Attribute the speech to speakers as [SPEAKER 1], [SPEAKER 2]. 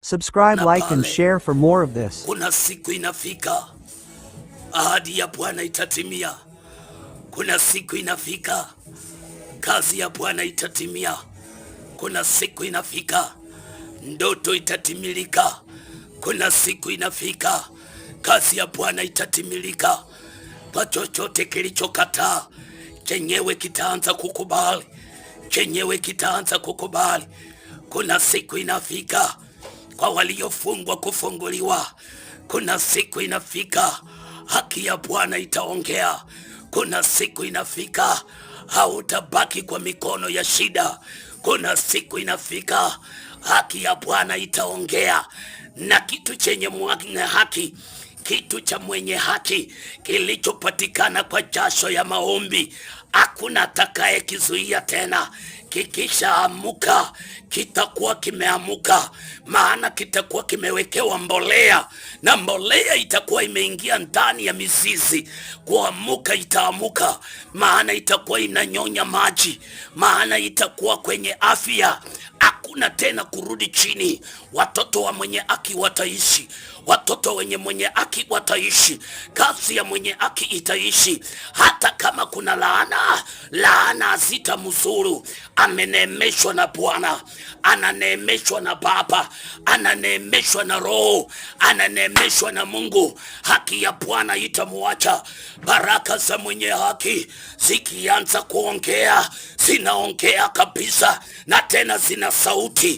[SPEAKER 1] Subscribe,
[SPEAKER 2] Na
[SPEAKER 1] like and
[SPEAKER 2] pale
[SPEAKER 1] share for more of this.
[SPEAKER 2] Kuna siku inafika, ahadi ya Bwana itatimia. Kuna siku inafika, kazi ya Bwana itatimia. Kuna siku inafika, ndoto itatimilika. Kuna siku inafika, kazi ya Bwana itatimilika. Kwa chochote kilichokataa, chenyewe kitaanza kukubali, chenyewe kitaanza kukubali. Kuna siku inafika kwa waliofungwa kufunguliwa. Kuna siku inafika, haki ya Bwana itaongea. Kuna siku inafika, hautabaki kwa mikono ya shida. Kuna siku inafika, haki ya Bwana itaongea, na kitu chenye haki, kitu cha mwenye haki kilichopatikana kwa jasho ya maombi, hakuna atakaye kizuia tena. Kikishaamuka kitakuwa kimeamuka, maana kitakuwa kimewekewa mbolea na mbolea itakuwa imeingia ndani ya mizizi. Kuamuka itaamuka, maana itakuwa inanyonya maji, maana itakuwa kwenye afya. Hakuna tena kurudi chini. Watoto wa mwenye haki wataishi, watoto wenye mwenye haki wataishi, kazi ya mwenye haki itaishi. Hata kama kuna laana, laana hazitamzuru. Ameneemeshwa na Bwana, ananeemeshwa na Baba, ananeemeshwa na Roho, ananeemeshwa na Mungu. Haki ya Bwana itamuacha. Baraka za mwenye haki zikianza kuongea, zinaongea kabisa, na tena zina sauti.